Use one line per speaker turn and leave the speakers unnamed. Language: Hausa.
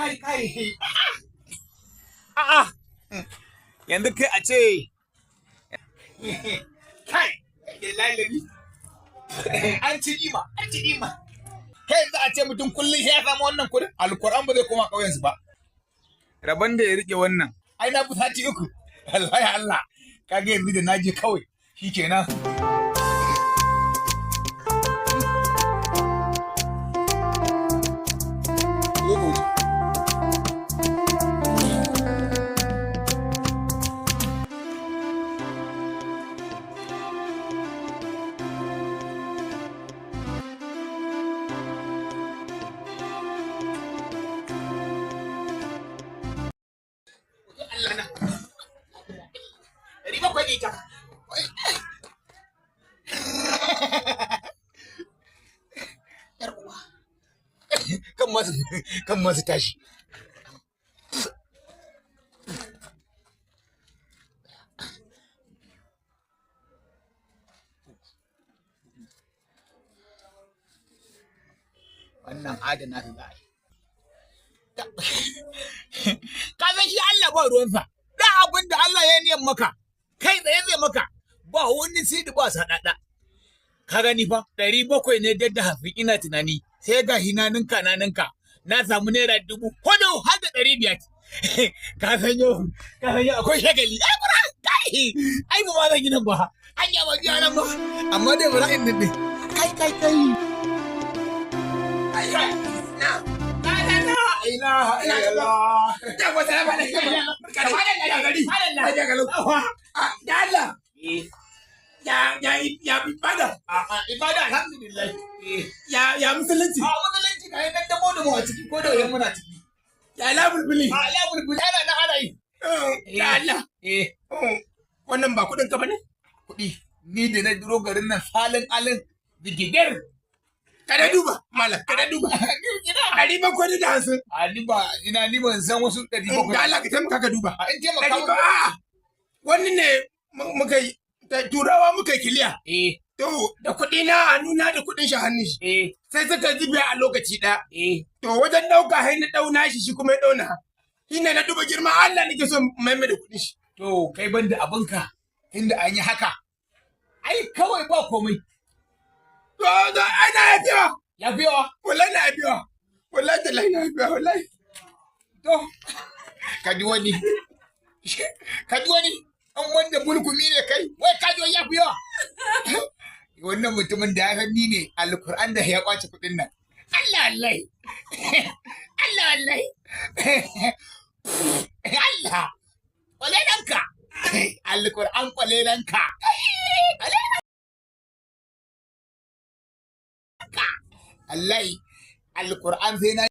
Kai kai. A'a. Yanzu kai a ce kai lalabi. An ci nima, an ci nima. Kai yanzu a ce mutum kullum ya samu wannan kuɗin, Alkur'an ba zai koma ƙauyensu ba. Rabon da ya rike wannan, ai na fi sati 3. Wallahi Allah, kaga yanzu da naje kawai shikenan. Allah na. 700 ne ta. Yar uwa. Kan masu kan masu tashi. Wannan adana su za a yi. Ka san shi Allah ba ruwansa. Da abin da Allah ya niyan maka, kai tsaye zai maka. Ba wani sidi ba saɗaɗa. Ka gani fa, 700 ne dadda 50 ina tunani. Sai ga hina ninka na ninka. Na samu naira 4,500 har da 500. Ka san yau, ka san yau akwai shagali. Ai kura, kai, ai ba ma zan yi nan ba. Anya ba ji nan ba. Amma dai bara in nan Kai kai kai. Ai kai.
Na.
La la la ilaha illallah.
Yawa, salamu alaikum. Barka da ya gari. Ya galau. Ah, da Allah. Ya ya ya ibada.
A'a, ibada alhamdulillah.
Ya ya musulunci.
A musulunci ga nan damo da mu a ciki ko da yan muna ciki.
Ya labulbuli.
A la bulbul ana nan ana yi.
Da Allah.
Eh,
Wannan ba kuɗin ka bane?
kuɗi. Ni da na duro garin nan salin alin digidar.
Kada duba, malam, kada duba.
Ina.
750.
A ni ba ina ni ban san wasu 700.
Da Allah ka taimaka ka duba.
A in taimaka
Ɗari ba a'a. Wani ne muka yi turawa muka yi kiliya.
Eh,
To da kuɗi na hannuna da kuɗin shi hannun shi.
eh,
Sai suka zube a lokaci ɗaya.
eh.
To wajen ɗauka sai na ɗauna shi shi kuma ya ɗauna. Shi ne na duba girman Allah nake son maimai da kuɗin shi.
To kai ban da abinka tunda an yi haka. Ai kawai ba komai.
To to ai na yafiwa.
Ya fi yawa.
Wallahi na yafiwa. Wallahi tallahi na yafiwa wallahi.
To, ka ji wani. Ka ji wani. An wanda bulkumi ne kai, wai ka ji wani ya fi yawa. Wannan mutumin da ya san ni ne Alkur'an da ya kwace kuɗin nan. Allah Allah. Allah Allah. Allah. Kwalelanka. Alkur'an kwalelanka. Kwalelanka. Allah. Alkur'an sai na